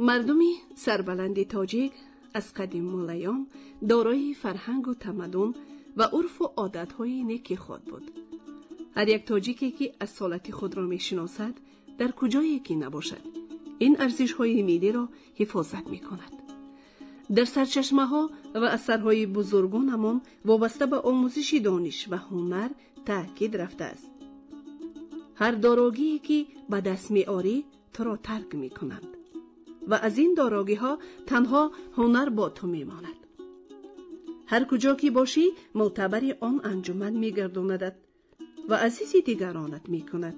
Мардуми сарбаланди тоҷик аз қадимулайём дорои фарҳангу тамаддун ва урфу одатҳои неки худ буд. Ҳар як тоҷике ки асолати худро мешиносад, дар куҷое ки набошад, ин арзишҳои миллиро ҳифозат мекунад. Дар сарчашмаҳо ва асарҳои бузургонамон вобаста ба омӯзиши дониш ва ҳунар таъкид рафтааст. Ҳар дорогие ки ба даст меорӣ, туро тарк мекунанд ва аз ин дорогиҳо танҳо ҳунар бо ту мемонад. Ҳар куҷо ки бошӣ, мӯътабари он анҷуман мегардонадат ва азизи дигаронат мекунад.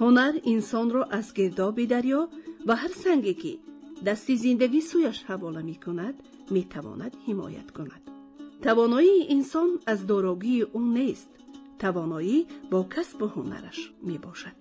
Ҳунар инсонро аз гирдоби дарё ва ҳар санге ки дасти зиндагӣ сӯяш ҳавола мекунад, метавонад ҳимоят кунад. Тавоноии инсон аз дорогии ӯ нест, тавоноӣ бо касбу ҳунараш мебошад.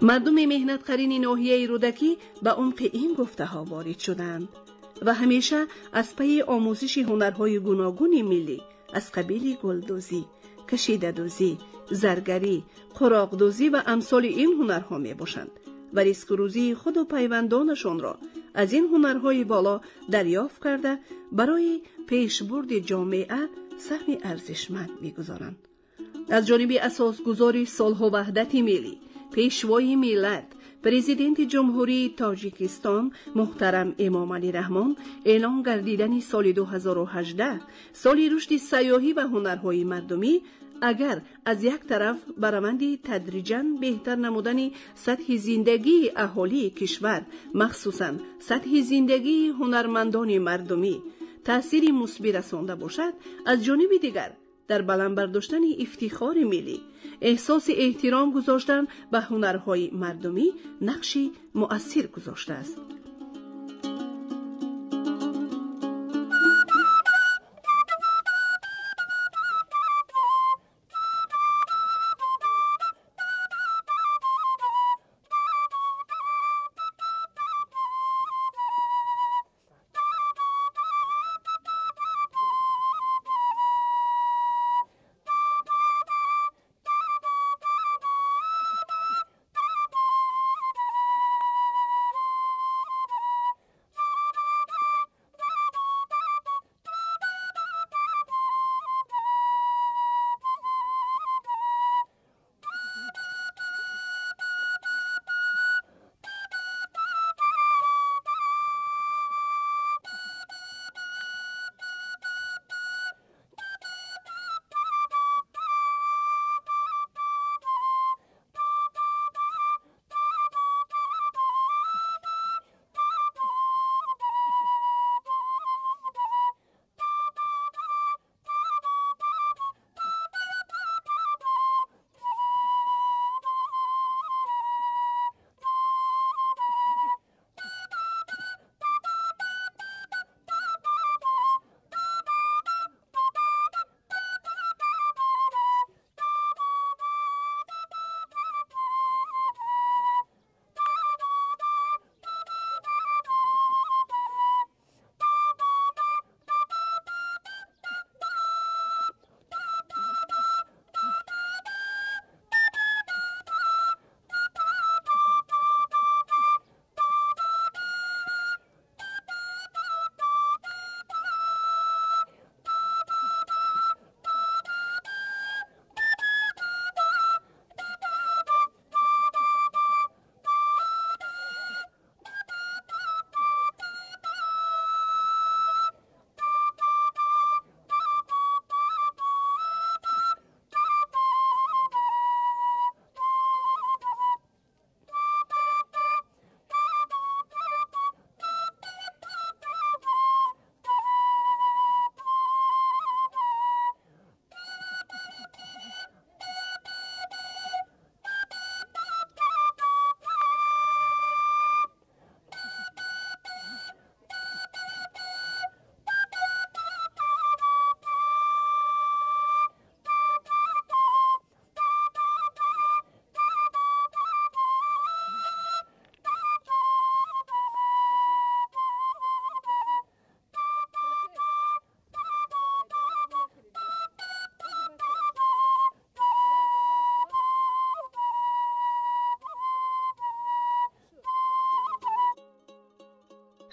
Мардуми меҳнатқарини ноҳияи Рӯдакӣ ба умқи ин гуфтаҳо ворид шуданд ва ҳамеша аз пайи омӯзиши ҳунарҳои гуногуни миллӣ аз қабили гулдӯзӣ, кашидадӯзӣ, заргарӣ, қуроқдӯзӣ ва амсоли ин ҳунарҳо мебошанд ва ризқу рӯзии худу пайвандонашонро Аз ин ҳунарҳои боло дарёфт карда, барои пешбурди ҷомеа саҳми арзишманд мегузоранд. Аз ҷониби асосгузори сулҳу ваҳдати миллӣ, пешвои миллат, президенти Ҷумҳурии Тоҷикистон муҳтарам Эмомалӣ Раҳмон эълон гардидани соли 2018 соли рушди сайёҳӣ ва ҳунарҳои мардумӣ, агар аз як тараф ба раванди тадриҷан беҳтар намудани сатҳи зиндагии аҳолии кишвар, махсусан сатҳи зиндагии ҳунармандони мардумӣ таъсири мусбӣ расонда бошад, аз ҷониби дигар дар баланд бардоштани ифтихори миллӣ, эҳсоси эҳтиром гузоштан ба ҳунарҳои мардумӣ нақши муассир гузоштааст.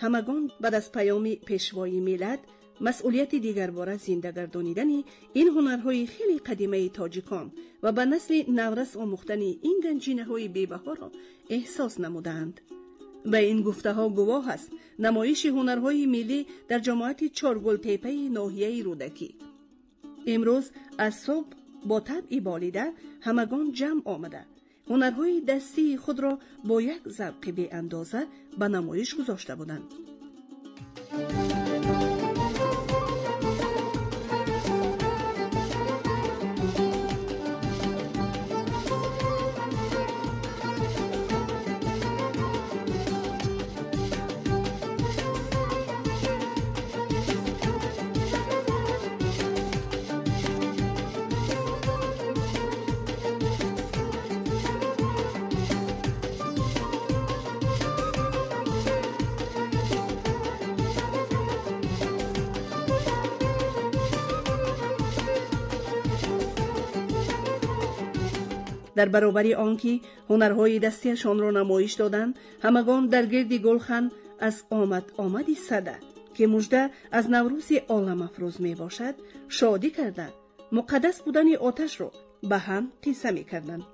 Ҳамагон баъд аз паёми пешвои миллат масъулияти дигарбора зинда гардонидани ин ҳунарҳои хеле қадимаи тоҷикон ва ба насли наврас омӯхтани ин ганҷинаҳои бебаҳоро эҳсос намудаанд. Ба ин гуфтаҳо гувоҳ аст намоиши ҳунарҳои миллӣ дар ҷамоати Чоргултепаи ноҳияи Рӯдакӣ. Имрӯз аз субҳ бо табъи болида ҳамагон ҷамъ омада, ҳунарҳои дастии худро бо як завқи беандоза ба намоиш гузошта буданд. Дар баробари он ки ҳунарҳои дастиашонро намоиш доданд, ҳамагон дар гирди гулхан Аз омад омади Сада, ки мужда аз Наврӯзи оламафрӯз мебошад, шодӣ карда, муқаддас будани оташро ба ҳам қисса мекарданд.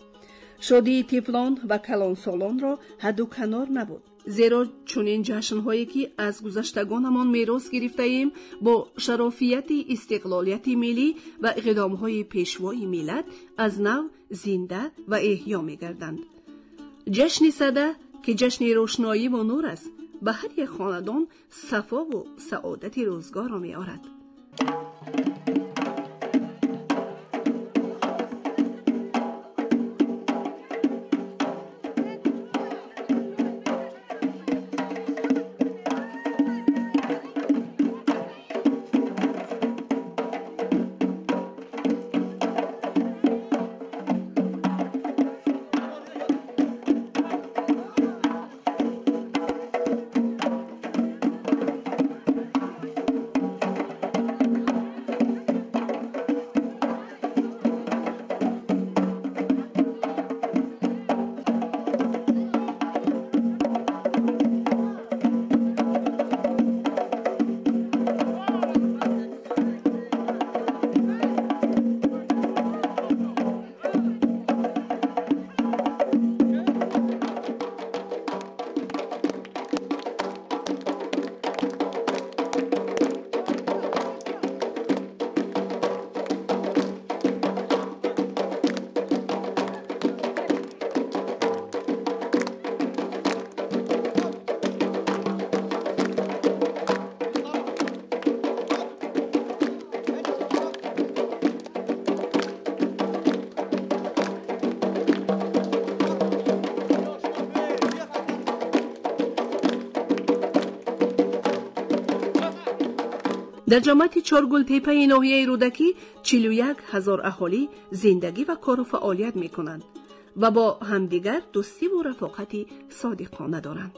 Шодии тифлон ва калонсолонро ҳадду канор набуд, зеро чунин ҷашнҳое, ки аз гузаштагонамон мерос гирифтаем, бо шарофияти истиқлолияти миллӣ ва иқдомҳои Пешвои миллат аз нав зинда ва эҳё мегарданд. Ҷашни Сада, ки ҷашни рӯшноиву нур аст, ба ҳар як хонадон сафову саодати рӯзгорро меорад. Дар ҷамоати Чоргултепаи ноҳияи Рӯдакӣ 41 000 аҳолӣ зиндагӣ ва кору фаъолият мекунанд ва бо ҳамдигар дӯстиву рафоқати содиқона доранд.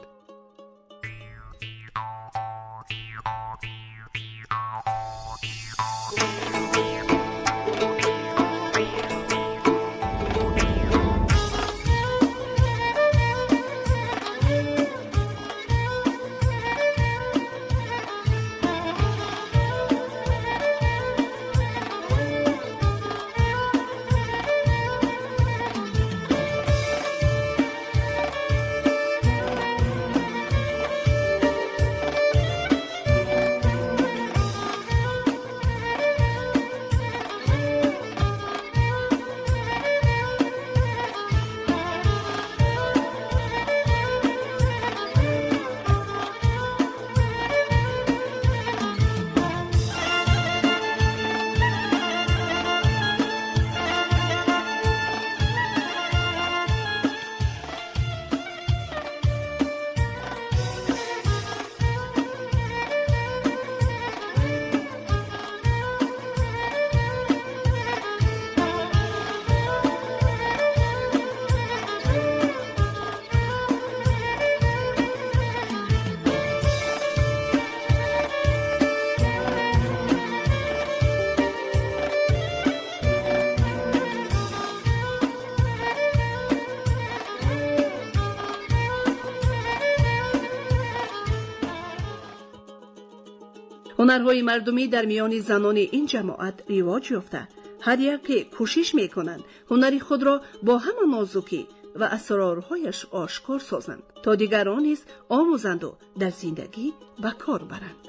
Ҳунарҳои мардумӣ дар миёни занони ин ҷамоат ривоҷ ёфта, ҳар яке кӯшиш мекунанд ҳунари худро бо ҳама нозукӣ ва асрорҳояш ошкор созанд, то дигарон низ омӯзанду дар зиндагӣ ба кор баранд.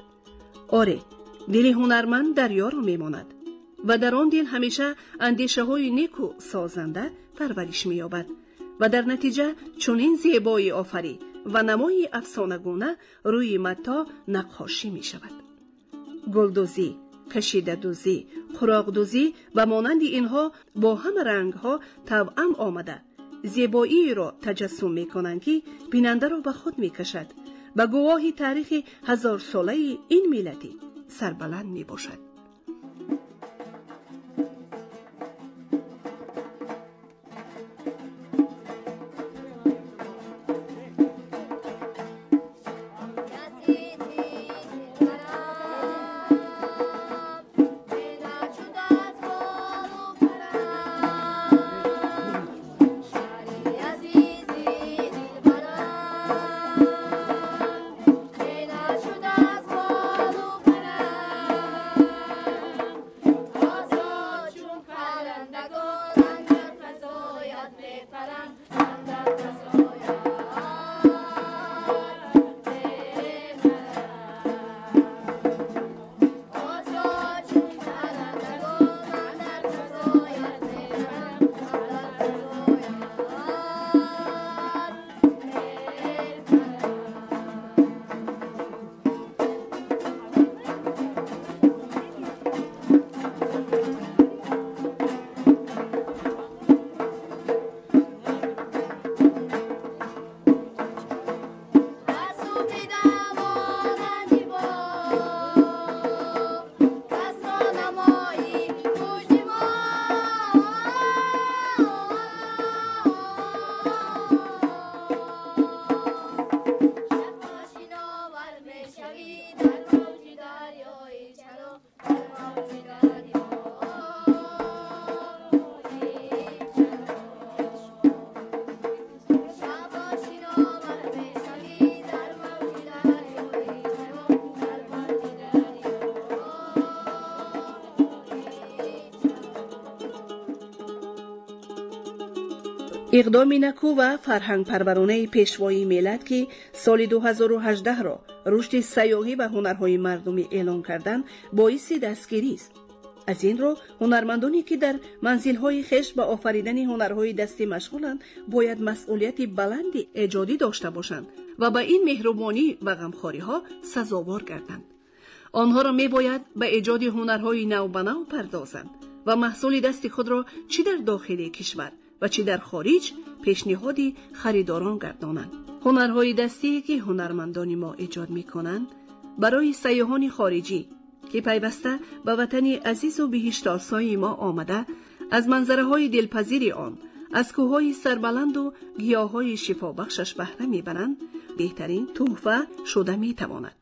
Оре, дили ҳунарманд дарёро мемонад ва дар он дил ҳамеша андешаҳои неку созанда парвариш меёбад ва дар натиҷа чунин зебоӣ офарӣ ва намои афсонагуна рӯи матто наққошӣ мешавад. Гулдӯзӣ, кашидадӯзӣ, қуроқдӯзӣ ва монанди инҳо бо ҳама рангҳо тавъам омада, зебоиро таҷассум мекунанд, ки бинандаро ба худ мекашад ва гувоҳи таърихи ҳазорсолаи ин миллати сарбаланд мебошад. Иқдоми наку ва фарҳангпарваронаи пешвои миллат, ки соли 2018-ро рушди сайёҳӣ ва ҳунарҳои мардумӣ эълон кардан, боиси дастгирист. Аз ин рӯ ҳунармандоне, ки дар манзилҳои хеш ба офаридани ҳунарҳои дастӣ машғуланд, бояд масъулияти баланди эҷодӣ дошта бошанд ва ба ин меҳрубонӣ ва ғамхориҳо сазовор гарданд. Онҳоро мебояд ба эҷоди ҳунарҳои навбанав пардозанд ва маҳсули дасти худро чӣ дар дохили кишвар ва чӣ дар хориҷ пешниҳоди харидорон гардонанд. Ҳунарҳои дастие, ки ҳунармандони мо эҷод мекунанд, барои сайёҳони хориҷӣ, ки пайваста ба ватани азизу биҳиштосои мо омада, аз манзараҳои дилпазири он, аз кӯҳҳои сарбаланду гиёҳҳои шифобахшаш баҳра мебаранд, беҳтарин тӯҳфа шуда метавонад.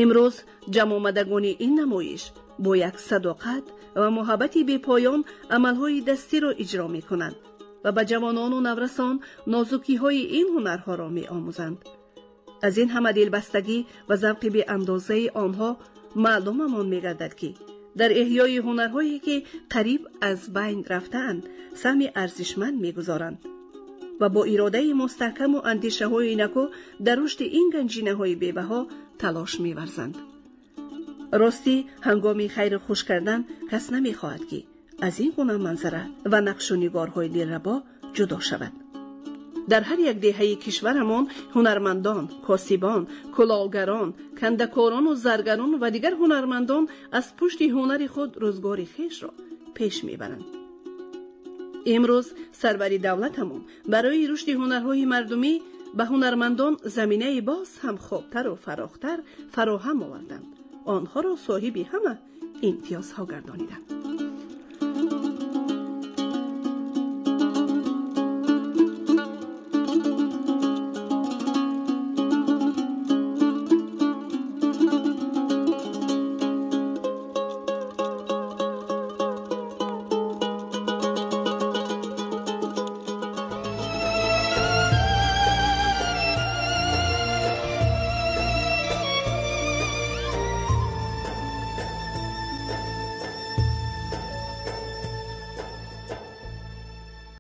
Имрӯз ҷамъомадагони ин намоиш бо як садоқат ва муҳаббати бепоён амалҳои дастиро иҷро мекунанд ва ба ҷавонону наврасон нозукиҳои ин ҳунарҳоро меомӯзанд. Аз ин ҳама дилбастагӣ ва завқи беандозаи онҳо маълумамон мегардад, ки дар эҳёи ҳунарҳое, ки қариб аз байн рафтаанд, саҳми арзишманд мегузоранд ва бо иродаи мустаҳкаму андешаҳои наку дар рушди ин ганҷинаҳои бебаҳо талош меварзанд. Ростӣ, ҳангоми хайру хуш кардан кас намехоҳад, ки аз ин гуна манзара ва нақшу нигорҳои дилрабо ҷудо шавад. Дар ҳар як деҳаи кишварамон ҳунармандон, косибон, кулолгарон, кандакорону заргарон ва дигар ҳунармандон аз пушти ҳунари худ рӯзгори хешро пеш мебаранд. Имрӯз сарвари давлатамон барои рушди ҳунарҳои мардумӣ ба ҳунармандон заминаи боз ҳам хубтару фарохтар фароҳам оварданд. Онҳоро соҳиби ҳама имтиёзҳо гардониданд.